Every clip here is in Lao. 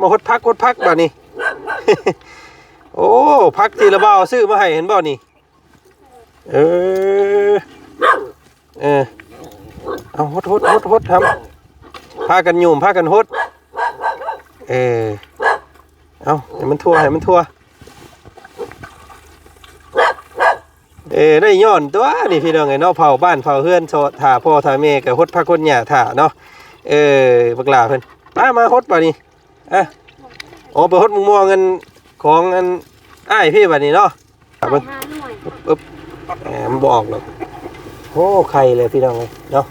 ມາຫົດຜັກ ຫົດຜັກບາດນີ້. ໂອ້ ຜັກທີ່ລະບ່າວຊື້ມາໃຫ້ ເຫັນບໍ່ນີ້? ເອີ ເອີ ເອົາ ຫົດ ຫົດ ຫົດ ຫົດ ທຳ ພາກັນຫຍຸ້ມ ພາກັນຫົດ. ເອີ ເອົາ ໃຫ້ມັນທົ່ວ ໃຫ້ມັນທົ່ວ. ເອີ ໄດ້ຍ້ອນຕົວນີ້ພີ່ນ້ອງເອີຍເນາະ ເຝົ້າບ້ານເຝົ້າເຮືອນ ຖ້າພໍ່ຖ້າແມ່ກໍຫົດຜັກຫົດຫຍ້າຖ້າເນາະ. ເອີ ບັກຫຼ້າເພິ່ນ ມາ ມາຫົດບາດນີ້. ອ່ະ ໂອ້ ໄປຫົດໝາກມ່ວງອັນຂອງອັນອ້າຍພີ່ບາດນີ້ເນາະ. ເບິ່ງ ຫ້າໜ່ວຍ ອຶບ ແໝ ມັນບໍ່ອອກດອກ. ໂອ້ ໄຂ່ເລີຍພີ່ນ້ອງເອີຍເນາະ.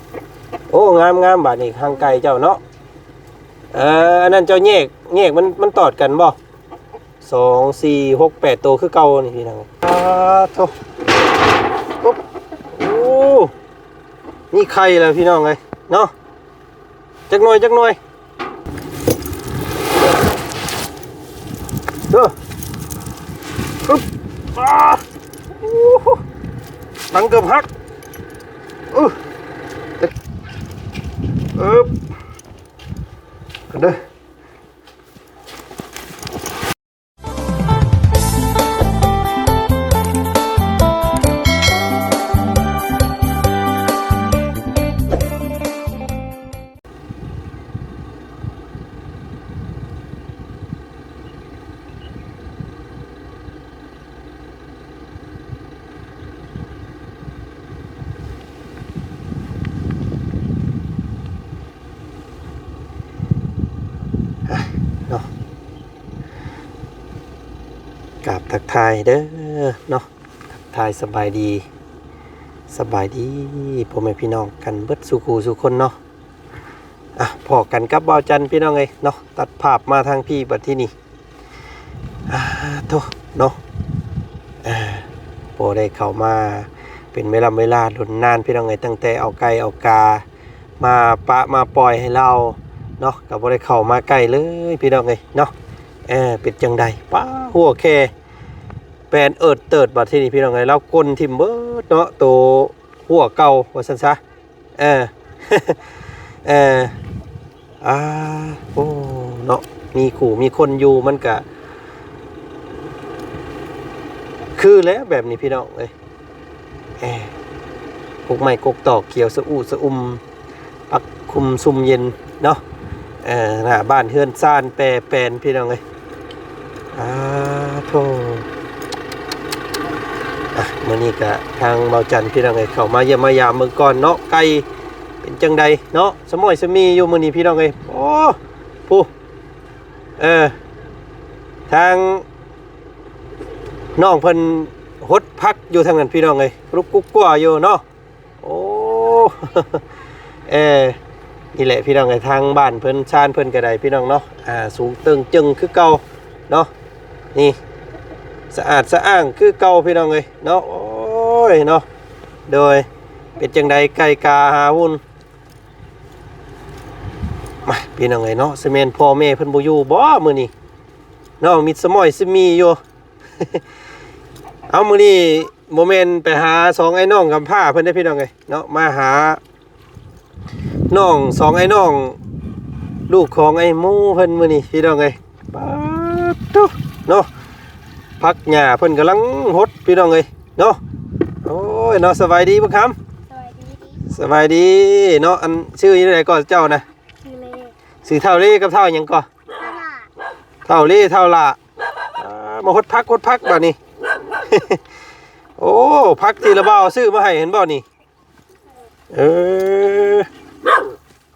ໂອ້ ງາມໆ ບາດນີ້ ຮັງໄກ່ເຈົ້າເນາະ. ເອີ ອັນນັ້ນເຈົ້າແຍກ ແຍກມັນ ມັນຕອດກັນບໍ່? ສອງ ສີ່ ຫົກ ແປດ ໂຕຄືເກົ່ານີ້ພີ່ນ້ອງ. ອາໂທ້ ໂອ້ ມີໄຂ່ແລ້ວພີ່ນ້ອງເອີຍເນາະ. ຈັກໜ່ວຍ ຈັກໜ່ວຍ ເດີ ອຶບ ອາ ໂອ້ໂຫ ຫຼັງເກືອບຫັກ. ອື ອຶບ ເດີ. ອ່ະ ເນາະ ກາບທັກທາຍເດີເນາະ ທັກທາຍສະບາຍດີ ສະບາຍດີພໍ່ແມ່ພີ່ນ້ອງກັນເບິດສູ່ຄູ່ສູ່ຄົນເນາະ. ອ່ະ ພໍ້ກັນກັບບ່າວຈັນພີ່ນ້ອງເອີຍເນາະ ຕັດພາບມາທາງພີ້ບັດທີນີ້. ອ່າ ໂທ້ເນາະ ເອີ ບໍ່ໄດ້ເຂົ້າມາເປັນເວລາເວລາດົນນານພີ່ນ້ອງເອີຍ ຕັ້ງແຕ່ເອົາໄກ່ເອົາກາມາປະມາປ່ອຍໃຫ້ລາວເນາະ ກໍບໍ່ໄດ້ເຂົ້າມາໃກ້ເລີຍພີ່ນ້ອງເອີຍເນາະ. ເອີ ເປັນຈັ່ງໃດ ປ້າ ຫົວແຂ້ແປນເອີດເຕີດ ບັດທີນີ້ພີ່ນ້ອງເອີຍ ລາວກົ້ນຖິ້ມເບິດເນາະ ໂຕຫົວເກົ່າວ່າຊັ້ນຊະ. ເອີ ເອີ ອ່າ ໂອ້ ເນາະ ມີຄູ່ມີຄົນຢູ່ມັນກະຄືແຫຼະແບບນີ້ພີ່ນ້ອງເອີຍ. ເອີ ກົກໄມ້ກົກຕອກຂຽວສະອຸສະອຸ່ມ ປັກຄຸມຊຸ່ມເຢັນເນາະ. ເອີ ໜ້າບ້ານເຮືອນຊານແປແປນພີ່ນ້ອງເອີຍ. ອ່າ ໂທ້ ອ່ະ ມື້ນີ້ກະທາງເບົາຈັນພີ່ນ້ອງເອີຍ ເຂົ້າມາຢ້ຽມມາຢາມເບິ່ງກ່ອນເນາະ ໄກ່ເປັນຈັ່ງໃດເນາະ ສະໝ້ອຍສະມີຢູ່ມື້ນີ້ພີ່ນ້ອງເອີຍ. ໂອ້ ຜູ້ ເອີ ທາງນ້ອງເພິ່ນຫົດຜັກຢູ່ທາງນັ້ນພີ່ນ້ອງເອີຍ ລຸກກຸກກົວຢູ່ເນາະ. ໂອ້ ເອີ ນີ້ແຫຼະພີ່ນ້ອງເອີຍ ທາງບ້ານເພິ່ນຊານເພິ່ນກໍໄດ້ພີ່ນ້ອງເນາະ ອ່າ ສູງເຕີງເຈິງຄືເກົ່າເນາະ. ນີ້ ສະອາດສະອ້າງຄືເກົ່າພີ່ນ້ອງເອີຍເນາະ. ໂອ້ຍເນາະ ໂດຍ ເປັນຈັ່ງໃດໄກ່ກາຫາຫຸ່ນ ມາ ພີ່ນ້ອງເອີຍເນາະ ຊິແມ່ນພໍ່ແມ່ເພິ່ນບໍ່ຢູ່ບໍ່ມື້ນີ້ເນາະ ມິດສະໝ້ອຍຊິມີຢູ່. ເອົາ ມື້ນີ້ບໍ່ແມ່ນໄປຫາສອງອ້າຍນ້ອງກຳພ້າເພິ່ນເດ້ພີ່ນ້ອງເອີຍເນາະ ມາຫານ້ອງສອງອ້າຍນ້ອງ ລູກຂອງອ້າຍໝູເພິ່ນມື້ນີ້ພີ່ນ້ອງເອີຍ. ປາດໂທ້ເນາະ ຜັກຫຍ້າເພິ່ນກຳລັງຫົດພີ່ນ້ອງເອີຍເນາະ. ໂອ້ຍເນາະ ສະບາຍດີບັກຄຳ ສະບາຍດີ ສະບາຍດີເນາະ. ອັນ ຊື່ຈັ່ງໃດກໍເຈົ້ານະ? ຊື່ເລ ຊື່ທ້າວເລກັບທ້າວຫຍັງກໍ? ທ້າວຫຼ້າ ທ້າວເລ ທ້າວຫຼ້າ. ອ່າ ມາຫົດຜັກ ຫົດຜັກບາດນີ້. ໂອ້ ຜັກທີ່ລະບ່າວຊື້ມາໃຫ້ ເຫັນບໍ່ນີ້? ເອີ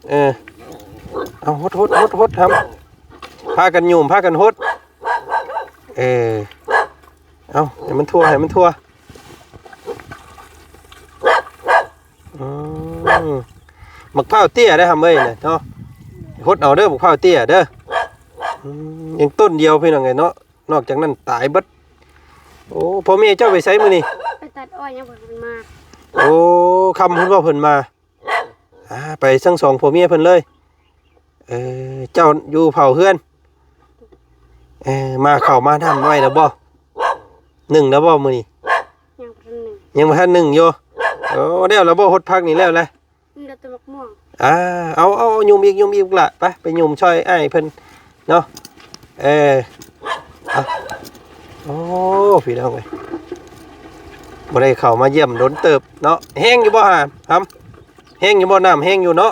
ເອີ ເອົາ ຫົດ ຫົດ ຫົດ ຫົດ ທຳ ພາກັນຫຍຸ້ມ ພາກັນຫົດ. ເອີ ເອົາ ໃຫ້ມັນທົ່ວ ໃຫ້ມັນທົ່ວ. ອືມ ໝາກພ້າວເຕ້ຍໄດ໋ຫຳເອີຍນະເນາະ ຫົດເອົາເດີ ໝາກພ້າວເຕ້ຍເດີ. ອືມ ຍັງຕົ້ນດຽວພີ່ນ້ອງເອີຍເນາະ ນອກຈາກນັ້ນຕາຍເບິດ. ໂອ້ ພໍ່ແມ່ເຈົ້າໄປໃສມື້ນີ້? ໄປຕັດອ້ອຍ ຍັງບໍ່ທັນມາ. ໂອ້ ຄ່ຳພຸ້ນບໍ່ເພິ່ນມາ. ອ່າ ໄປທັງສອງຜົວເມຍເພິ່ນເລີຍ. ເອີ ເຈົ້າຢູ່ເຝົ້າເຮືອນ. ເອີ ມາເຂົ້າມານ້ຳໄວ້ແລ້ວບໍ່? ໜຶ້ງແລ້ວບໍ່ມື້ນີ້? ຍັງບໍ່ທັນໜຶ້ງ ຍັງບໍ່ທັນໜຶ້ງຢູ່. ໂອ້ ແລ້ວລະບໍ່? ຫົດຜັກນີ້ແລ້ວລະ? ເຫຼືອແຕ່ໝາກມ່ວງ. ອ່າ ເອົາ ເອົາ ເອົາ ຫຍຸ່ມອີກ ຫຍຸ່ມອີກລະ ໄປ ໄປຫຍຸ່ມຊ່ອຍອ້າຍເພິ່ນເນາະ. ເອີ ເອົາ ໂອ້ ພີ່ນ້ອງເອີຍ ບໍ່ໄດ້ເຂົ້າມາຢ້ຽມດົນເຕີບເນາະ. ແຮງຢູ່ບໍ່ຫາ ຫຳ? ແຮງຢູ່ບໍ່? ນ້ຳແຮງຢູ່ເນາະ.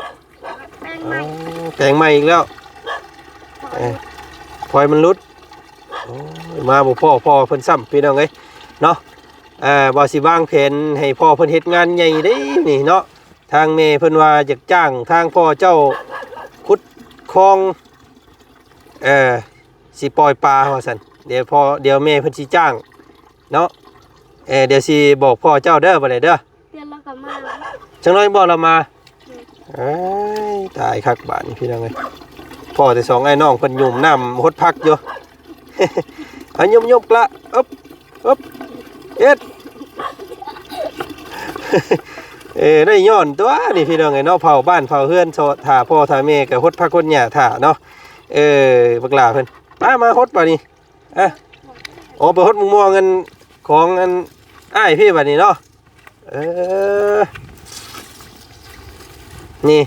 ແປງໃໝ່ ເອີ ແປງໃໝ່ອີກແລ້ວ. ເອີ ພອຍມັນຫຼຸດ. ໂອ້ຍ ມາບໍ່ພໍ້ພໍ່ເພິ່ນຊ້ຳ ພີ່ນ້ອງເອີຍເນາະ. ເອີ ວ່າຊິວາງແຜນໃຫ້ພໍ່ເພິ່ນເຮັດງານໃຫຍ່ເດ້ນີ້ເນາະ. ທາງແມ່ເພິ່ນວ່າຢາກຈ້າງທາງພໍ່ເຈົ້າຂຸດຄອງ ເອີ ຊິປ່ອຍປາວ່າຊັ້ນ. ດຽວພໍ່ ດຽວແມ່ເພິ່ນຊິຈ້າງເນາະ. ເອີ ດຽວຊິບອກພໍ່ເຈົ້າເດີ ບັດນີ້ເດີ. ດຽວລາວກໍມາ. ຈັກໜ້ອຍບອກລາວມາ. ເອີຍ ຕາຍຄັກບາດນີ້ ພີ່ນ້ອງເອີຍ. ພໍ້ແຕ່ສອງອ້າຍນ້ອງເພິ່ນຫຍຸ້ມນ້ຳຫົດຜັກຢູ່. ເອົາ ຍົບໆ ກະ ອຶບ ອຶບ ເຮັດ. ເອີ ໄດ້ຍ້ອນຕົວນີ້ ພີ່ນ້ອງເອີຍເນາະ. ເຝົ້າບ້ານເຝົ້າເຮືອນ ຖ້າພໍ່ຖ້າແມ່ກໍຫົດຜັກຫົດຫຍ້າຖ້າເນາະ. ເອີ ບັກຫຼ້າເພິ່ນ ມາ ມາຫົດບາດນີ້. ອ່ະ ໂອ້ ໄປຫົດໝາກມ່ວງອັນ ຂອງອັນອ້າຍພີ່ບາດນີ້ເນາະ. ເອີ ນີ້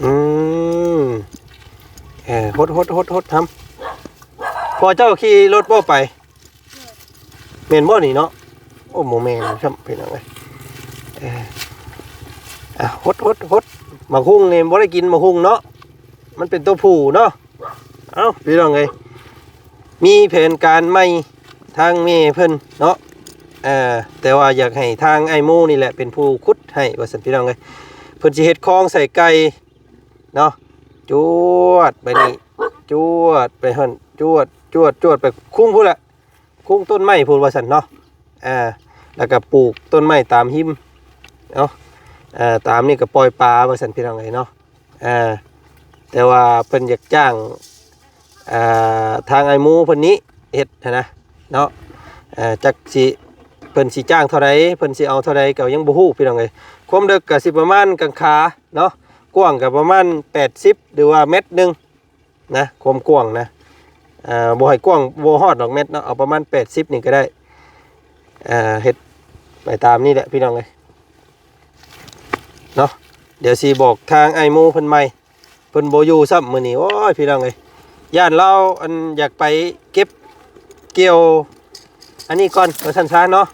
ອືມ ເອີ ຫົດ ຫົດ ຫົດ ຫົດ ທຳ. ພໍ່ເຈົ້າຂີ່ລົດບໍ່ໄປ? ແມ່ນບໍ່ນີ້ເນາະ? ໂອ້ ບໍ່ແມ່ນຊ້ຳ ພີ່ນ້ອງເອີຍ. ເອີ ອ່ະ ຫົດ ຫົດ ຫົດ. ໝາກຫຸ່ງນີ້ບໍ່ໄດ້ກິນໝາກຫຸ່ງເນາະ, ມັນເປັນຕົວຜູ້ເນາະ. ເອົ້າ ພີ່ນ້ອງເອີຍ ມີແຜນການໃໝ່ທາງແມ່ເພິ່ນເນາະ. ເອີ ແຕ່ວ່າຢາກໃຫ້ທາງອ້າຍໝູນີ້ແຫຼະເປັນຜູ້ຂຸດໃຫ້ວ່າຊັ້ນ ພີ່ນ້ອງເອີຍ. ເພິ່ນຊິເຮັດຄອງໃສ່ໄກ່ເນາະ. ຈວດໄປນີ້ ຈວດໄປຫັ້ນ ຈວດ ຈວດ ຈວດໄປຄຸງພຸ້ນແຫຼະ. ຄຸງຕົ້ນໄມ້ພຸ້ນວ່າຊັ້ນເນາະ. ອ່າ ແລ້ວກໍປູກຕົ້ນໄມ້ຕາມຮິມເນາະ. ເອີ ຕາມນີ້ກໍປ່ອຍປາວ່າຊັ້ນ ພີ່ນ້ອງເອີຍເນາະ. ອ່າ ແຕ່ວ່າເພິ່ນຢາກຈ້າງ ອ່າ ທາງອ້າຍໝູເພິ່ນນີ້ເຮັດຫັ້ນນະເນາະ. ເອີ ຈັກຊິ ເພິ່ນຊິຈ້າງເທົ່າໃດ ເພິ່ນຊິເອົາເທົ່າໃດກໍຍັງບໍ່ຮູ້ ພີ່ນ້ອງເອີຍ. ຄວາມເລິກກໍຊິປະມານກາງຂາເນາະ, ກວ້າງກໍປະມານແປດສິບ ຫຼືວ່າແມັດໜຶ່ງ ນະ ຄວາມກວ້າງນະ. ເອີ ບໍ່ໃຫ້ກວ້າງ ບໍ່ຮອດດອກແມັດເນາະ, ເອົາປະມານແປດສິບນີ້ກໍໄດ້. ເອີ ເຮັດໄປຕາມນີ້ແຫຼະ ພີ່ນ້ອງເອີຍເນາະ. ດຽວຊິບອກທາງອ້າຍໝູເພິ່ນໃໝ່ ເພິ່ນບໍ່ຢູ່ຊ້ຳມື້ນີ້. ໂອ້ຍ ພີ່ນ້ອງເອີຍ ຢ້ານລາວ ອັນ ຢາກໄປເກັບກ່ຽວ ອັນນີ້ກ່ອນວ່າຊັ້ນຊະເນາະ.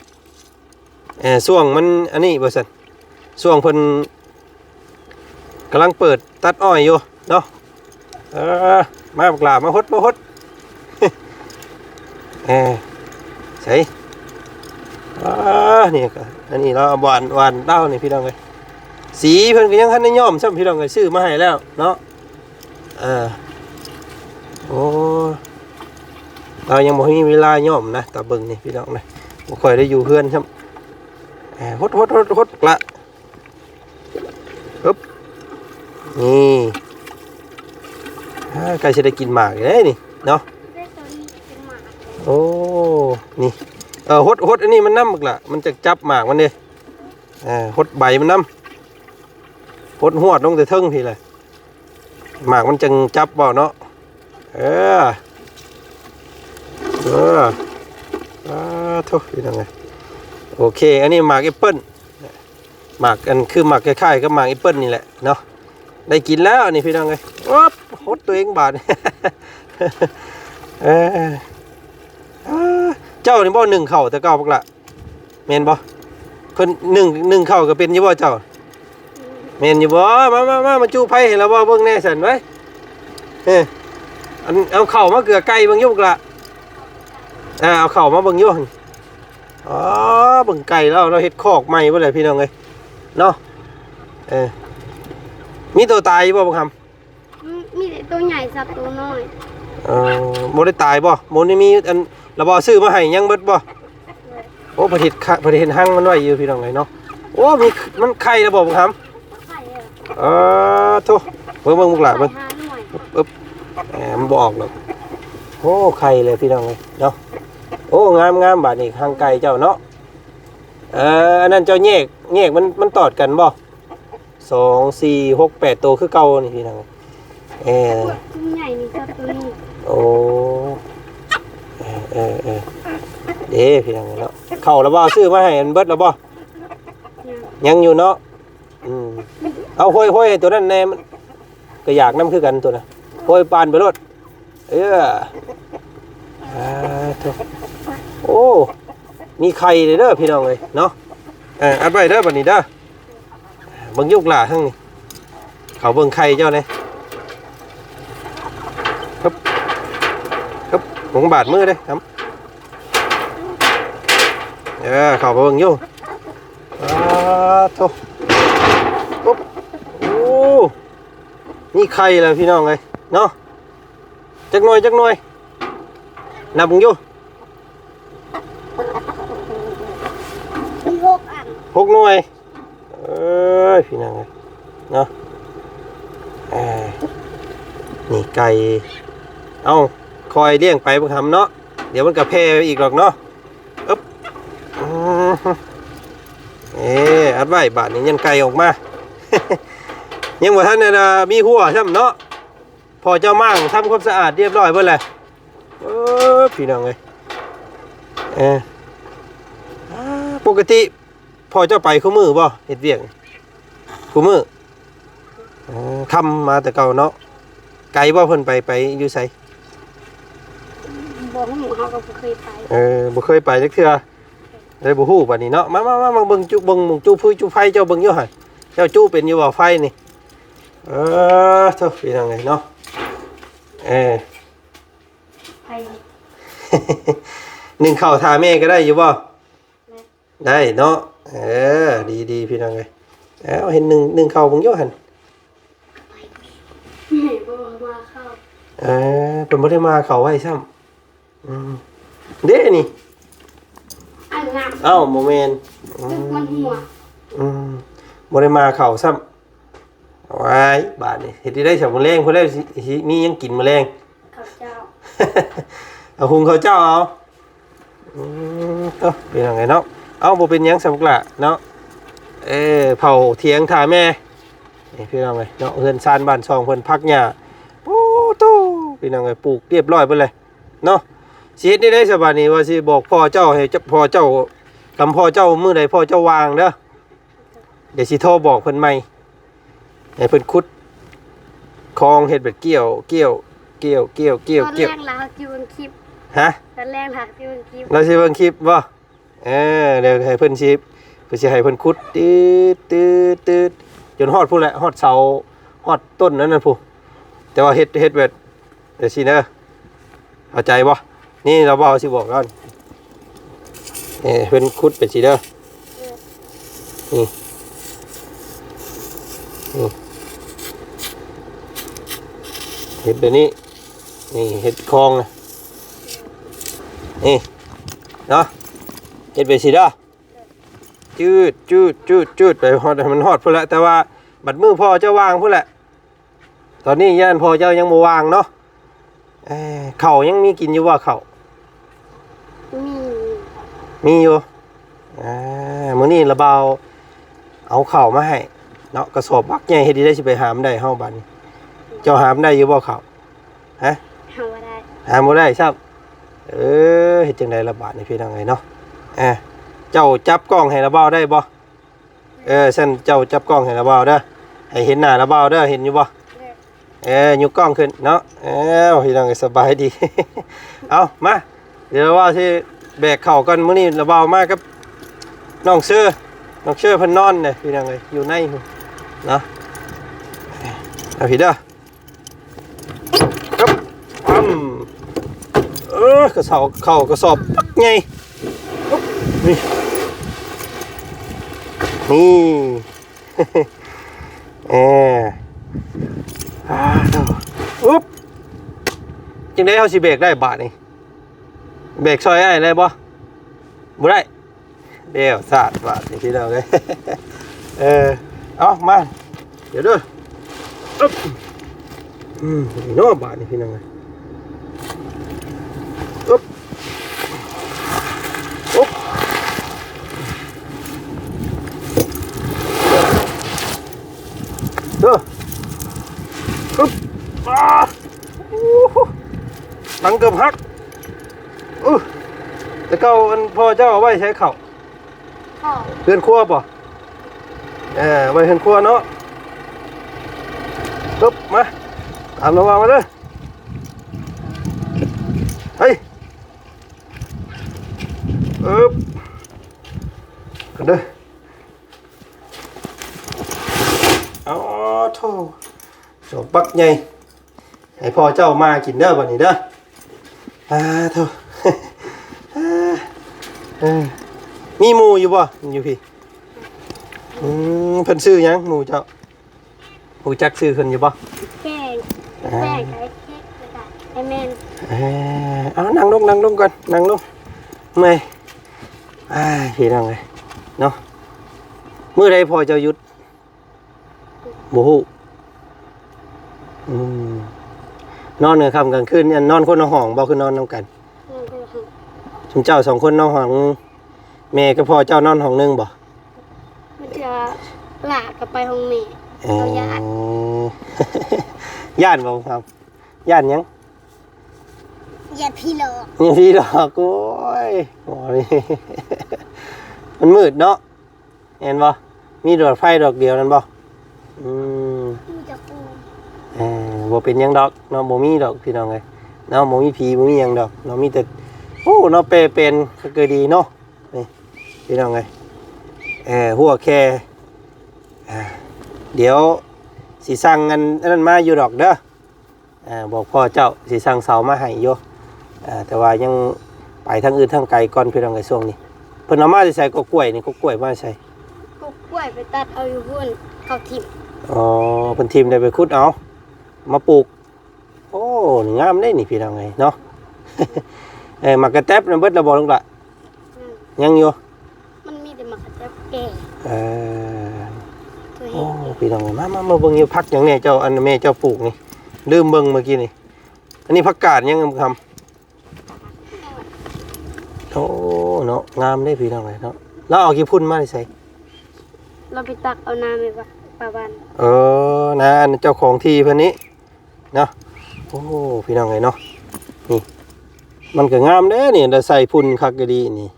ເອີ ຊ່ວງມັນອັນນີ້ວ່າຊັ້ນ ຊ່ວງເພິ່ນກຳລັງເປີດຕັດອ້ອຍຢູ່ເນາະ. ເອີ ມາບັກຫຼ້າ ມາຫົດ ມາຫົດ. ເອີ ໃສ ອ່າ ນີ້ກໍອັນນີ້ເນາະ ຫວ່ານ ຫວ່ານດາວນີ້ ພີ່ນ້ອງເອີຍ. ສີເພິ່ນກໍຍັງທັນໄດ້ຍ້ອມຊ້ຳ ພີ່ນ້ອງເອີຍ ຊື້ມາໃຫ້ແລ້ວເນາະ. ເອີ ໂອ້ ລາວຍັງບໍ່ມີເວລາຍ້ອມນະ ຕາເບິ່ງນີ້ ພີ່ນ້ອງນະ, ບໍ່ຄ່ອຍໄດ້ຢູ່ເຮືອນຊ້ຳ. ເອີ ຫົດ ຫົດ ຫົດ ຫົດ ກະ ອຶບ ນີ້ ອ່າ ໃກ້ຊິໄດ້ກິນໝາກແລ້ວນີ້ເນາະ. ໂອ້ ນີ້ ເອີ ຫົດ ຫົດອັນນີ້ມັນນຳບັກຫຼ້າ ມັນຈະຈັບໝາກມັນເດ້. ເອີ ຫົດໃບມັນນຳ ຫົດຮວດລົງແຕ່ເທິງພີ້ແຫຼະ ໝາກມັນຈັ່ງຈັບເວົ້າເນາະ. ເອີ ເອີ ສາທຸ ພີ່ນ້ອງເອີຍ. ໂອເຄ ອັນນີ້ໝາກແອັບເປິ້ນ ໝາກອັນ ຄືໝາກ ຄ້າຍໆກັບໝາກແອັບເປິ້ນນີ້ແຫຼະເນາະ. ໄດ້ກິນແລ້ວອັນນີ້ ພີ່ນ້ອງເອີຍ. ໂອບ ຫົດຕົວເອງບາດ. ເອີ ເຈົ້ານີ້ບໍ່ໜຶ້ງເຂົ້າແຕ່ເກົ່າບັກຫຼ້າ? ແມ່ນບໍ່? ເພິ່ນໜຶ້ງ ໜຶ້ງເຂົ້າກໍເປັນຢູ່ບໍ່ເຈົ້າ? ແມ່ນຢູ່ບໍ່? ມາ ມາ ມາ ມາຈູ້ໄຟໃຫ້ລາວເວົ້າເບິ່ງແດ່ຊັ້ນໄວ້. ເອີ ອັນ ເອົາເຂົ້າມາເກືອໄກ່ເບິ່ງຢູ່ບັກຫຼ້າ. ອ່າ ເອົາເຂົ້າມາເບິ່ງຢູ່. ອໍ ເບິ່ງໄກ່ລາວ ລາວເຮັດຄອກໃໝ່ເບິດແຫຼະ ພີ່ນ້ອງເອີຍເນາະ. ເອີ ມີໂຕຕາຍຢູ່ບໍ່ບັກຫຳ? ອືມ ມີແຕ່ໂຕໃຫຍ່ສັກໂຕນ້ອຍ. ເອີ ບໍ່ໄດ້ຕາຍບໍ່? ບໍ່ໄດ້ມີອັນລະບໍ່ຊື້ມາໃຫ້ຍັງເບິດບໍ່? ໂອ້ ເພິ່ນເຮັດຄະ ເພິ່ນເຮັດຮັງມັນໄວ້ຢູ່ ພີ່ນ້ອງເອີຍເນາະ. ໂອ້ ມີ ມັນໄຂ່ລະບໍ່ບັກຫຳ? ໄຂ່ແລ້ວ. ເອີ ໂທ້ ເບິ່ງ ເບິ່ງບັກຫຼ້າເບິ່ງ. ໄຂ່ຫ້າໜ່ວຍ. ອຶບ ອຶບ ແໝ ມັນບໍ່ອອກດອກ. ໂອ້ ໄຂ່ເລີຍ ພີ່ນ້ອງເອີຍເນາະ. ໂອ້ ງາມໆ ບາດນີ້ຮັງໄກ່ເຈົ້າເນາະ. ເອີ ອັນນັ້ນເຈົ້າແຍກ ແຍກມັນ ມັນຕອດກັນບໍ່? ສອງ ສີ່ ຫົກ ແປດໂຕຄືເກົ່ານີ້ ພີ່ນ້ອງ. ເອີ ໂຕໃຫຍ່ນີ້ກັບໂຕນີ້. ໂອ້ ເອີ ເອີ ເອີ ເດ້ ພີ່ນ້ອງເນາະ. ເຂົ້າລະບໍ່? ຊື້ມາໃຫ້ອັນເບິດລະບໍ່? ຍັງ ຍັງຢູ່ເນາະ. ອືມ ເອົາ ໂຮຍ ໂຮຍໃຫ້ໂຕນັ້ນແດ່ ມັນກໍຢາກນຳຄືກັນໂຕນະ. ໂຮຍປານໄປໂລດ. ເອີ ອ່າ ໂທ້ ໂອ້ ມີໄຂ່ເດີພີ່ນ້ອງເອີຍເນາະ. ເອີ ອັດໄວ້ເດີບັດນີ້ເດີ. ເບິ່ງລູກຫຼ້າທາງນີ້ ເຂົ້າເບິ່ງໄຂ່ເຈົ້າແດ່. ຮຶບ ຮຶບ ບໍ່ບາດມືເດ້. ເອີ ເຂົ້າໄປເບິ່ງຢູ່. ປາດໂທ້ ໂອ້ ມີໄຂ່ແລ້ວພີ່ນ້ອງເອີຍເນາະ. ຈັກໜ່ວຍ ຈັກໜ່ວຍ ນັບເບິ່ງຢູ່. ມີຫົກອັນ ຫົກໜ່ວຍ. ເອີຍ ພີ່ນ້ອງເອີຍເນາະ. ເອີ ນີ້ໄກ່ ເອົ້າ ຄ່ອຍລ້ຽງໄປເບິ່ງຫຳເນາະ. ດຽວມັນກະແຜ່ໄປອີກດອກເນາະ. ອຶບ ອືມ ເອີ ອັດໄວ້ ບາດນີ້ຍັນໄກ່ອອກມາ. ຍັງບໍ່ທັນ ອັນນ່າ ມີຫົວຊ້ຳເນາະ. ພໍ່ເຈົ້າມ້າງທຳຄວາມສະອາດຮຽບຮ້ອຍເບິດແລ້ວ. ເອີ ພີ່ນ້ອງເອີຍ ເອີ ປົກກະຕິພໍ່ເຈົ້າໄປຄູ່ມື້ບໍ່ ເຮັດວຽກຄູ່ມື້? ເອີ ຄຳມາແຕ່ເກົ່າເນາະ. ໄກບໍ່ເພິ່ນໄປ ໄປຢູ່ໃສ? ບໍ່ຮູ້ ເຮົາກໍບໍ່ເຄີຍໄປ. ເອີ ບໍ່ເຄີຍໄປຈັກເທື່ອ ເລີຍບໍ່ຮູ້ບາດນີ້ເນາະ. ມາ ມາ ມາ ມາເບິ່ງຈຸ ເບິ່ງໝ່ອງຈຸຟືຈຸໄຟເຈົ້າເບິ່ງຢູ່ຫັ້ນ. ເຈົ້າຈຸເປັນຢູ່ບໍ່ໄຟນີ້? ເອີ ໂທ້ ພີ່ນ້ອງເອີຍເນາະ. ເອີ ໄປ ໜຶ້ງເຂົ້າຖ້າແມ່ກໍໄດ້ຢູ່ບໍ່? ໄດ້ ໄດ້ເນາະ. ເອີ ດີໆ ພີ່ນ້ອງເອີຍ. ເອົາ ເຫັນໜຶ້ງ ໜຶ້ງເຂົ້າເບິ່ງຢູ່ຫັ້ນ. ແມ່ບໍ່ມາເຂົ້າ. ເອີ ເພິ່ນບໍ່ໄດ້ມາເຂົ້າໄວ້ຊ້ຳ. ອືມ ເດ້ນີ້ ອັນນັ້ນ ເອົ້າ ບໍ່ແມ່ນ. ອືມ ຕຶກມັນຫົວ. ອືມ ບໍ່ໄດ້ມາເຂົ້າຊ້ຳ. ວ້າຍ ບາດນີ້ເຮັດໄດ້ຊະ ມື້ແລງພຸ້ນແຫຼະ ຊິ ຊິມີຫຍັງກິນມື້ແລງ? ເຂົ້າເຈົ້າ ເອົາ ຫຸງເຂົ້າເຈົ້າເອົາ. ອືມ ເອີ ເປັນຫຍັງໄງເນາະ. ເອົ້າ ບໍ່ເປັນຫຍັງຊະ ພວກຫຼ້າເນາະ. ເອີ ເຜົາຖຽງຖ້າແມ່. ນີ້ ພີ່ນ້ອງເອີຍເນາະ ເຮືອນຊານບ້ານຊ່ອງເພິ່ນ ຜັກຫຍ້າ ໂອ້ໂຕ ພີ່ນ້ອງເອີຍ ປູກຮຽບຮ້ອຍເບິດເລີຍເນາະ. ຊິເຮັດແນວໃດຊະບາດນີ້? ວ່າຊິບອກພໍ່ເຈົ້າ ໃຫ້ເຈົ້າ ພໍ່ເຈົ້າ ຄັນພໍ່ເຈົ້າ ມື້ໃດພໍ່ເຈົ້າວ່າງເດີ ດຽວຊິໂທບອກເພິ່ນໃໝ່ ໃຫ້ເພິ່ນຂຸດຄອງ ເຮັດແບບກ້ຽວ ກ້ຽວ ກ້ຽວ ກ້ຽວ ກ້ຽວ ຕອນແລງລາວຊິເບິ່ງຄລິບ. ຮະ? ຕອນແລງລາວຊິເບິ່ງຄລິບ. ລາວຊິເບິ່ງຄລິບບໍ່? ເອີ ດຽວໃຫ້ເພິ່ນຊິ ເພິ່ນຊິໃຫ້ເພິ່ນຂຸດ ຕີດ ຕີດ ຕີດ ຈົນຮອດພຸ້ນແຫຼະ ຮອດເສົາ ຮອດຕົ້ນນັ້ນນະພຸ້ນ. ແຕ່ວ່າເຮັດ ເຮັດແບບ ແບບຊີ້ເດີ ເຂົ້າໃຈບໍ່? ນີ້ລາວເວົ້າຊິບອກລາວ ເອີ ເພິ່ນຂຸດໄປຊີ້ເດີ. ນີ້ ນີ້ ເຮັດແບບນີ້ ນີ້ເຮັດຄອງນະ ນີ້ເນາະ ເຮັດໄປຊີ້ເດີ. ຈືດ ຈືດ ຈືດ ຈືດ ໄປຮອດ ໃຫ້ມັນຮອດພຸ້ນແຫຼະ. ແຕ່ວ່າບັດມື້ພໍ່ເຈົ້າວ່າງພຸ້ນແຫຼະ. ຕອນນີ້ຢ້ານພໍ່ເຈົ້າຍັງບໍ່ວ່າງເນາະ. ເອີ ເຂົ້າຍັງມີກິນຢູ່ບໍ່ ເຂົ້າ? ມີ ມີຢູ່. ອ່າ ມື້ນີ້ລະບ່າວເອົາເຂົ້າມາໃຫ້ເນາະ ກະສອບບັກໃຫຍ່. ເຮັດຈັ່ງໃດຊິໄປຫາມໄດ້ເຮົາບາດນີ້? ເຈົ້າຫາມໄດ້ຢູ່ບໍ່ເຂົ້າ? ຮະ? ຫາມບໍ່ໄດ້ ຫາມບໍ່ໄດ້ຊ້ຳ. ເອີ ເຮັດຈັ່ງໃດລະບາດນີ້ ພີ່ນ້ອງເອີຍເນາະ. ເອີ ເຈົ້າຈັບກ້ອງໃຫ້ລະບ່າວໄດ້ບໍ່? ເອີ ຊັ້ນເຈົ້າຈັບກ້ອງໃຫ້ລະບ່າວເດີ ໃຫ້ເຫັນໜ້າລະບ່າວເດີ ເຫັນຢູ່ບໍ່? ເອີ ຍົກກ້ອງຂຶ້ນເນາະ. ເອີ ພີ່ນ້ອງ ສະບາຍດີ. ເອົາ ມາ ດຽວລະບ່າວຊິແບກເຂົ້າກ່ອນ. ມື້ນີ້ລະບ່າວມາກັບນ້ອງເຊີ ນ້ອງເຊີເພິ່ນນອນເດ້ ພີ່ນ້ອງເອີຍ ຢູ່ໃນເນາະ. ເອົາ ພີ່ເດີ. ຄັບ ປຶ້ມ ເອີ ກະເສົາ ເຂົ້າກະສອບບັກໃຫຍ່. ປຶບ ນີ້ ນີ້ ເອີ ປາດໂທ້ ປຶບ ຈັ່ງໃດເຮົາຊິແບກໄດ້ບາດນີ້? ແບກຊ່ອຍອ້າຍໄດ້ບໍ່? ບໍ່ໄດ້. ແລ້ວຊາດບາດນີ້ ພີ່ນ້ອງເອີຍ. ເອີ ເອົາມາ ດຽວເດີ. ອຶບ ອືມ ນີ້ເນາະ ບາດນີ້ ພີ່ນ້ອງເອີຍ. ອຶບ ອຶບ ເດີ ອຶບ ອາ ໂອ້ໂຫ ຫຼັງເກືອບຫັກ. ອື ແຕ່ເກົ່າອັນພໍ່ເຈົ້າເອົາໄວ້ໃສເຂົ້າ? ເຮືອນຄົວບໍ່? ເອີ ໄວ້ເຮືອນຄົວເນາະ. ປຶບ ມາ ຕາມລະບ່າວມາເດີ. ອຶບ ເດີ ອໍ ໂທ້ ສອບບັກໃຫຍ່ ໃຫ້ພໍ່ເຈົ້າມາກິນເດີບັດນີ້ເດີ. ອາ ໂທ້ ເອີ ມີໝູ່ຢູ່ບໍ່ ຢູ່ພີ້? ອືມ ເພິ່ນຊື່ຫຍັງ ໝູ່ເຈົ້າ? ຮູ້ຈັກຊື່ເພິ່ນຢູ່ບໍ່? ແປ້ງ ອ່າ ແປ້ງ ໄອ້ເຄັກ ແລ້ວກະໄອ້ແມ່ນ. ເອີ ເອົາ ນັ່ງລົງ ນັ່ງລົງກ່ອນ ນັ່ງລົງ ເມື່ອຍ. ອ້າຍ ພີ່ນ້ອງເອີຍເນາະ ມື້ໃດພໍ່ເຈົ້າຢຸດ? ບໍ່ຮູ້. ອືມ ນອນກາງຄ່ຳກາງຄືນ ອັນ ນອນຄົນລະຫ້ອງບໍ່ ຄືນອນນຳກັນ? ນອນຄົນລະຫ້ອງ. ຊຸມເຈົ້າສອງຄົນນອນຫ້ອງ ແມ່ກັບພໍ່ເຈົ້ານອນຫ້ອງໜຶ່ງບໍ່? ບາງເທື່ອຫຼ້າກໍໄປຫ້ອງແມ່. ເອີ ເຂົາຢ້ານ. ຢ້ານບໍ່ຄຳ? ຢ້ານຫຍັງ? ຢ້ານຜີຫຼອກ. ຢ້ານຜີຫຼອກ. ໂອ້ຍ ໂອ້ຍ ມັນມືດເນາະ ແມ່ນບໍ່? ມີຫຼອດໄຟດອກດຽວນັ້ນບໍ່? ອືມ ມີແຕ່ໂຄມ. ເອີ ບໍ່ເປັນຫຍັງດອກເນາະ ບໍ່ມີດອກ ພີ່ນ້ອງເອີຍເນາະ ບໍ່ມີຜີ ບໍ່ມີຫຍັງດອກເນາະ ມີແຕ່ ໂອ້ ເນາະ ແປເປັນກໍຄືດີເນາະ. ນີ້ ພີ່ນ້ອງເອີຍ ເອີ ຫົວແຄ່ ອ່າ ດຽວຊິສັ່ງອັນ ອັນນັ້ນມາຢູ່ດອກເດີ. ເອີ ບອກພໍ່ເຈົ້າຊິສັ່ງເສົາມາໃຫ້ຢູ່ ເອີ ແຕ່ວ່າຍັງໄປທາງອື່ນທາງໄກກ່ອນ ພີ່ນ້ອງເອີຍ. ຊ່ວງນີ້ເພິ່ນເອົາມາແຕ່ໃສ? ກົກກ້ວຍນີ້ ກົກກ້ວຍມາແຕ່ໃສ? ກົກກ້ວຍໄປຕັດເອົາຢູ່ພຸ້ນ ເຂົາຖິ້ມ. ອໍ ເພິ່ນຖິ້ມ ໄດ້ໄປຂຸດເອົາມາປູກ. ໂອ້ ງາມເດ້ນີ້ ພີ່ນ້ອງເອີຍເນາະ. ເອີ ໝາກກະແຕັບນັ້ນເບິດແລ້ວບໍ່ ລູກຫຼ້າ? ອືມ ຍັງຢູ່ ມັນມີແຕ່ໝາກກະແຕັບແກ່. ເອີ ໂອ້ ພີ່ນ້ອງເອີຍ ມາ ມາ ມາເບິ່ງຢູ່ ຜັກຫຍັງແດ່ເຈົ້າ ອັນແມ່ເຈົ້າປູກນີ້ ລືມເບິ່ງເມື່ອກີ້ນີ້. ອັນນີ້ຜັກກາດຫຍັງຄຳ? ໂອ້ ເນາະ ງາມເດ້ ພີ່ນ້ອງເອີຍເນາະ. ລາວເອົາຂີ້ຝຸ່ນມາແຕ່ໃສ? ລາວໄປຕັກເອົານາແມ່ປາວານ. ເອີ ນາອັນເຈົ້າຂອງທີ່ເພິ່ນນີ້ ເນາະ. ໂອ້ ພີ່ນ້ອງເອີຍເນາະ ນີ້ ມັນກໍງາມເດ້ນີ້ ໄດ້ໃສ່ຝຸ່ນຄັກອີ່ຫຼີນີ້.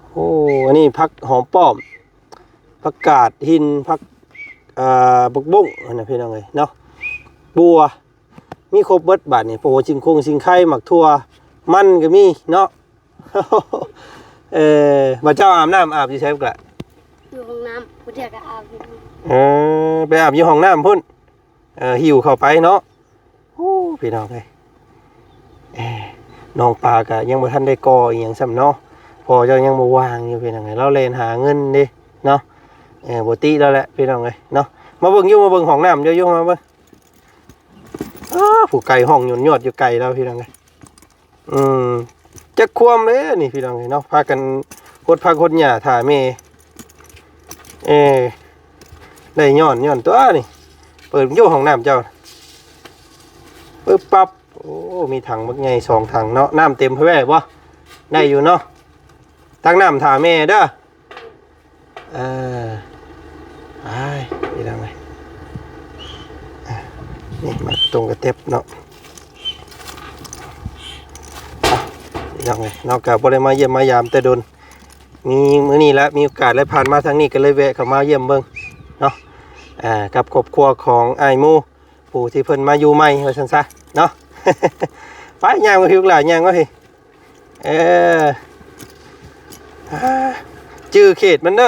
ໂອ້ ອັນນີ້ຜັກຫອມປ້ອມ ຜັກກາດຫີນ ຜັກ ອ່າ ຜັກບຸ້ງຫັ້ນນະ ພີ່ນ້ອງເອີຍເນາະ. ບົວ ມີຄົບເບິດບາດນີ້ ໂອ້ ຊິງຄົງຊິງໄຄ ໝາກຖົ່ວ ມັນກໍມີເນາະ. ເອີ ບາດເຈົ້າອາບນ້ຳອາບຢູ່ໃສ? ກະຢູ່ຫ້ອງນ້ຳ ຜູ້ດຽວກໍອາບຢູ່. ເອີ ໄປອາບຢູ່ຫ້ອງນ້ຳພຸ້ນ. ເອີ ຫິວເຂົ້າໄປເນາະ. ໂອ້ ພີ່ນ້ອງເອີຍ ເອີ ນ້ອງປາກໍຍັງບໍ່ທັນໄດ້ກໍ່ອີ່ຫຍັງຊ້ຳເນາະ. ພໍ່ເຈົ້າຍັງບໍ່ວ່າງຢູ່ ພີ່ນ້ອງເອີຍ ລາວແລ່ນຫາເງິນເດ້ເນາະ. ເອີ ບໍ່ຕິລາວແຫຼະ ພີ່ນ້ອງເອີຍເນາະ. ມາເບິ່ງຢູ່ ມາເບິ່ງຫ້ອງນ້ຳຢູ່ ຢູ່ ມາເບິ່ງ. ອ້າ ຜູ້ໄກ່ຮ້ອງຍົນຍອດຢູ່ໄກລາວ ພີ່ນ້ອງເອີຍ. ອືມ ຈັກຄວາມເດ້ນີ້ ພີ່ນ້ອງເອີຍເນາະ ພາກັນຫົດຜັກຫົດຫຍ້າຖ້າແມ່. ເອີ ໄດ້ຍ້ອນ ຍ້ອນຕົວນີ້. ເປີດຢູ່ຫ້ອງນ້ຳເຈົ້າ ປຶບປັບ. ໂອ້ ມີຖັງບັກໃຫຍ່ສອງຖັງເນາະ ນ້ຳເຕັມແພແວ່ບໍ່? ໄດ້ຢູ່ເນາະ ຕັກນ້ຳຖ້າແມ່ເດີ. ເອີ ອ້າຍ ພີ່ນ້ອງເອີຍ ອ່ະ ນີ້ມາຕົງກະເຕັບເນາະ ພີ່ນ້ອງເອີຍເນາະ. ກໍບໍ່ໄດ້ມາຢ້ຽມມາຢາມແຕ່ດົນ ມີມື້ນີ້ລະ ມີໂອກາດໄດ້ຜ່ານມາທາງນີ້ ກໍເລີຍແວະເຂົ້າມາຢ້ຽມເບິ່ງເນາະ ອ່າ ກັບຄອບຄົວຂອງອ້າຍໝູ່ ຜູ້ທີ່ເພິ່ນມາຢູ່ໃໝ່ວ່າຊັ້ນຊະເນາະ. ໄປ ຍ່າງມາພີ່ ລູກຫຼານ ຍ່າງມາພີ່. ເອີ ອ່າ ຈື່ເຂດມັນເດີ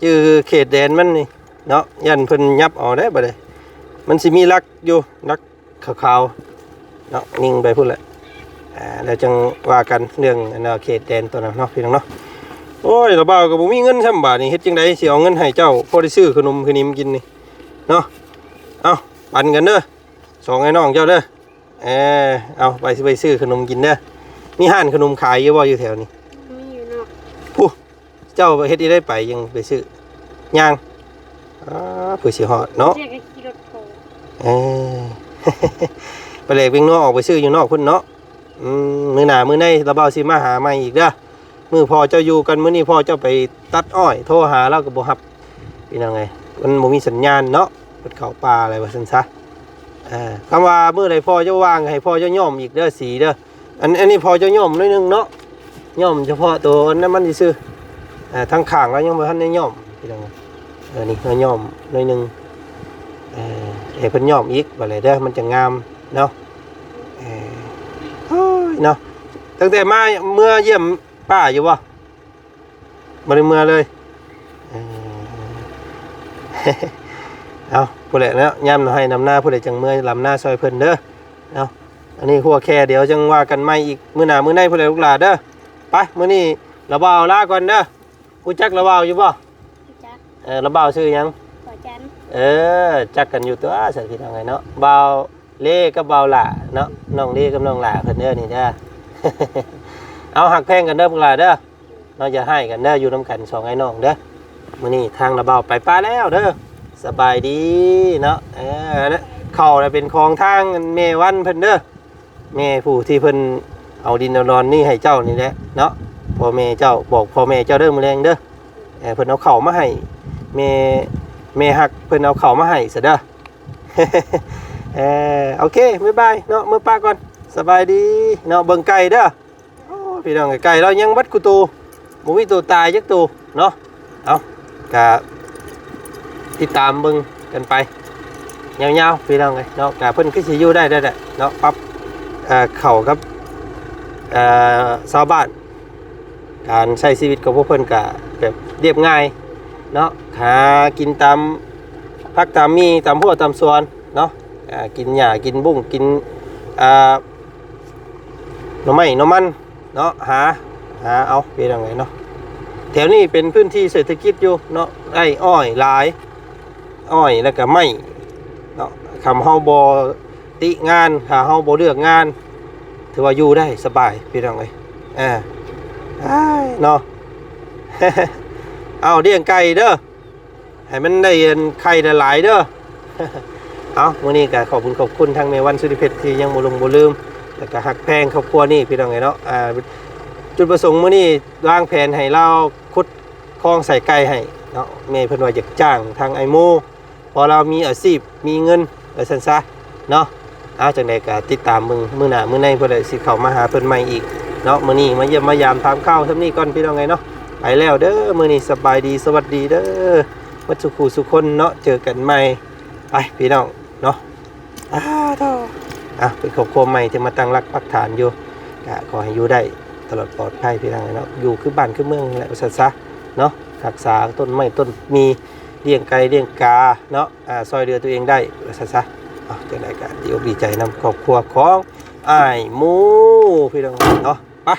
ຈື່ເຂດແດນມັນນີ້ເນາະ ຢ້ານເພິ່ນຫຍັບເອົາໄດ໋ບັດນີ້. ມັນຊິມີຫຼັກຢູ່ ຫຼັກຂາວໆເນາະ ຍິງໄປພຸ້ນແຫຼະ ອ່າ ແລ້ວຈັ່ງວ່າກັນເລື່ອງ ອັນ ເຂດແດນຕົວນັ້ນເນາະ ພີ່ນ້ອງເນາະ. ໂອ້ຍ ລະບ່າວກໍບໍ່ມີເງິນຊ້ຳບາດນີ້ ເຮັດຈັ່ງໃດຊິເອົາເງິນໃຫ້ເຈົ້າ ພໍໄດ້ຊື້ຂະໜົມຂະໜິມກິນນີ້ເນາະ. ເອົາ ປັນກັນເດີ ສອງອ້າຍນ້ອງເຈົ້າເດີ. ເອີ ເອົາ ໄປ ໄປຊື້ຂະໜົມກິນເດີ. ມີຮ້ານຂະໜົມຂາຍຢູ່ບໍ່ ຢູ່ແຖວນີ້? ມີຢູ່ເນາະ. ຜູ້ ເຈົ້າເຮັດອີ່ໃດໄປ ຍັງໄປຊື້? ຍ່າງ? ອ້າ ເພື່ອຊິຮອດເນາະ. ເຈົ້າກໍຂີ່ລົດໂພ. ເອີ ປາແດກວຽງນົວ ອອກໄປຊື້ຢູ່ນອກພຸ້ນເນາະ. ອືມ ມື້ໜ້າມື້ໃນລະບ່າວຊິມາຫາໃໝ່ອີກເດີ. ມື້ພໍ່ເຈົ້າຢູ່ກັນ ມື້ນີ້ພໍ່ເຈົ້າໄປຕັດອ້ອຍ ໂທຫາລາວກໍບໍ່ຮັບ ພີ່ນ້ອງເອີຍ ມັນບໍ່ມີສັນຍານເນາະ ເພິ່ນເຂົ້າປ່າແລ້ວວ່າຊັ້ນຊະ. ເອີ ຄຳວ່າມື້ໃດພໍ່ເຈົ້າວ່າງ ໃຫ້ພໍ່ເຈົ້າຍ້ອມອີກເດີ ສີເດີ. ອັນ ອັນນີ້ພໍ່ເຈົ້າຍ້ອມໜ້ອຍໜຶ່ງເນາະ ຍ້ອມສະເພາະໂຕອັນນັ້ນມັນຊື່ໆ. ເອີ ທາງຂ້າງລາວຍັງບໍ່ທັນໄດ້ຍ້ອມ ພີ່ນ້ອງເອີຍ. ເອີ ນີ້ລາວຍ້ອມໜ້ອຍໜຶ່ງ ເອີ ໃຫ້ເພິ່ນຍ້ອມອີກບາດໃດເດີ ມັນຈະງາມເນາະ. ເອີ ໂອ້ຍເນາະ ຕັ້ງແຕ່ມາເມືອຢ້ຽມ ປ້າຢູ່ບໍ່? ບໍ່ໄດ້ເມືອເລີຍ. ເອີ ເອົາ ຜູ້ໃດເນາະ ຍາມນຳໄຮ່ນຳນາ ຜູ້ໃດຈັ່ງເມືອລຳນາຊ່ອຍເພິ່ນເດີເນາະ. ອັນນີ້ຫົວແຄ່ ດຽວຈັ່ງວ່າກັນໃໝ່ອີກ ມື້ໜ້າມື້ໃນພຸ້ນແຫຼະລູກຫຼາເດີ. ໄປ ມື້ນີ້ລາວບ່າວລາກ່ອນເດີ. ຮູ້ຈັກລາວບ່າວຢູ່ບໍ່? ຮູ້ຈັກ. ເອີ ລາວບ່າວຊື່ຫຍັງ? ບໍ່ຈັນ. ເອີ ຈັກກັນຢູ່ຕົວຊັ້ນ ພີ່ນ້ອງເອີຍເນາະ. ບ່າວເລກັບບ່າວຫຼ້າເນາະ ນ້ອງເລກັບນ້ອງຫຼ້າເພິ່ນເດີນີ້ເດີ. ເອົາ ຮັກແພງກັນເດີພວກຫຼ້າເດີເນາະ ຢ່າຮ້າຍກັນເດີ ຢູ່ນຳກັນສອງອ້າຍນ້ອງເດີ. ມື້ນີ້ທາງລາວບ່າວໄປປະແລ້ວເດີ. ສະບາຍດີເນາະ. ເອີ ເຂົ້າລະເປັນຂອງທາງແມ່ວັນເພິ່ນເດີ ແມ່ຜູ້ທີ່ເພິ່ນເອົາດິນເອົາດອນນີ້ໃຫ້ເຈົ້ານີ້ແຫຼະເນາະ. ພໍ່ແມ່ເຈົ້າ ບອກພໍ່ແມ່ເຈົ້າເດີ ມື້ແລງເດີ. ເອີ ເພິ່ນເອົາເຂົ້າມາໃຫ້ ແມ່ ແມ່ຮັກເພິ່ນເອົາເຂົ້າມາໃຫ້ຊະເດີ. ເອີ ໂອເຄ ບາຍບາຍເນາະ ເມືອປະກ່ອນ. ສະບາຍດີເນາະ. ເບິ່ງໄກ່ເດີ. ໂອ້ ພີ່ນ້ອງ ໄກ່ລາວຍັງເບິດຄູ່ໂຕ ບໍ່ມີໂຕຕາຍຈັກໂຕເນາະ. ເອົາ ກະຕິດຕາມເບິ່ງກັນໄປຍາວໆ ພີ່ນ້ອງເອີຍເນາະ. ກະເພິ່ນຄືຊິຢູ່ໄດ້ແລ້ວແຫຼະເນາະ ປັບ ເອີ ເຂົ້າກັບ ເອີ ຊາວບ້ານ. ການໃຊ້ຊີວິດຂອງພວກເພິ່ນກະແບບລຽບງ່າຍເນາະ ຫາກິນຕາມຜັກຕາມໝີ່ ຕາມຮົ້ວຕາມສວນເນາະ. ອ່າ ກິນຫຍ້າ ກິນບຸ້ງ ກິນ ອ່າ ໜໍ່ໄມ້ໜໍ່ມັນເນາະ ຫາ ຫາເອົາ ເປັນຈັ່ງໃດເນາະ. ແຖວນີ້ເປັນພື້ນທີ່ເສດຖະກິດຢູ່ເນາະ ໄດ້ອ້ອຍຫຼາຍ ອ້ອຍ ແລ້ວກະໄມ້ເນາະ. ຄຳເຮົາບໍ່ຕິງານ ຖ້າເຮົາບໍ່ເລືອກງານ ຖືວ່າຢູ່ໄດ້ສະບາຍ ພີ່ນ້ອງເອີຍ. ເອີ ອ້າຍເນາະ. ເອົາ ລ້ຽງໄກ່ເດີ ໃຫ້ມັນໄດ້ອັນໄຂ່ຫຼາຍໆເດີ. ເອົາ ມື້ນີ້ກະຂອບຄຸນຂອບຄຸນທາງແມ່ວັນ ສຸລິເພັດ ທີ່ຍັງບໍ່ລົງບໍ່ລືມ ແລ້ວກະຮັກແພງຄອບຄົວນີ້ ພີ່ນ້ອງເອີຍເນາະ. ອ່າ ຈຸດປະສົງມື້ນີ້ວາງແຜນໃຫ້ລາວຂຸດຄອງໃສ່ໄກ່ໃຫ້ເນາະ. ແມ່ເພິ່ນວ່າຢາກຈ້າງທາງອ້າຍໂມ ເພາະລາວມີອາຊີບ ມີເງິນ ວ່າຊັ້ນຊະເນາະ. ເອົາ ຈັ່ງໃດກະຕິດຕາມເບິ່ງ ມື້ໜ້າມື້ໃນພຸ້ນແຫຼະ ຊິເຂົ້າມາຫາເພິ່ນໃໝ່ອີກເນາະ. ມື້ນີ້ມາຢ້ຽມມາຢາມຖາມຂ່າວສ່ຳນີ້ກ່ອນ ພີ່ນ້ອງເອີຍເນາະ. ໄປແລ້ວເດີ ມື້ນີ້ສະບາຍດີ ສະຫວັດດີເດີ ໝົດສູ່ຄູ່ສູ່ຄົນເນາະ. ເຈີກັນໃໝ່ ໄປ ພີ່ນ້ອງເນາະ. ອ້າໂທ້ ອ່ະ ເປັນຄອບຄົວໃໝ່ທີ່ມາຕັ້ງຫຼັກປັກຖານຢູ່ ກະຂໍໃຫ້ຢູ່ໄດ້ຕະຫຼອດປອດໄພ ພີ່ນ້ອງເອີຍເນາະ. ຢູ່ຄືບ້ານຄືເມືອງແຫຼະ ວ່າຊັ້ນຊະເນາະ. ຮັກສາຕົ້ນໄມ້ຕົ້ນມີ ລ້ຽງໄກ່ລ້ຽງກາເນາະ. ອ່າ ຊ່ອຍເຫຼືອຕົວເອງໄດ້ ວ່າຊັ້ນຊະ. ເອົາ ຈັ່ງໃດກະດີອົກດີໃຈນຳຄອບຄົວຂອງອ້າຍໝູ ພີ່ນ້ອງເນາະ. ໄປ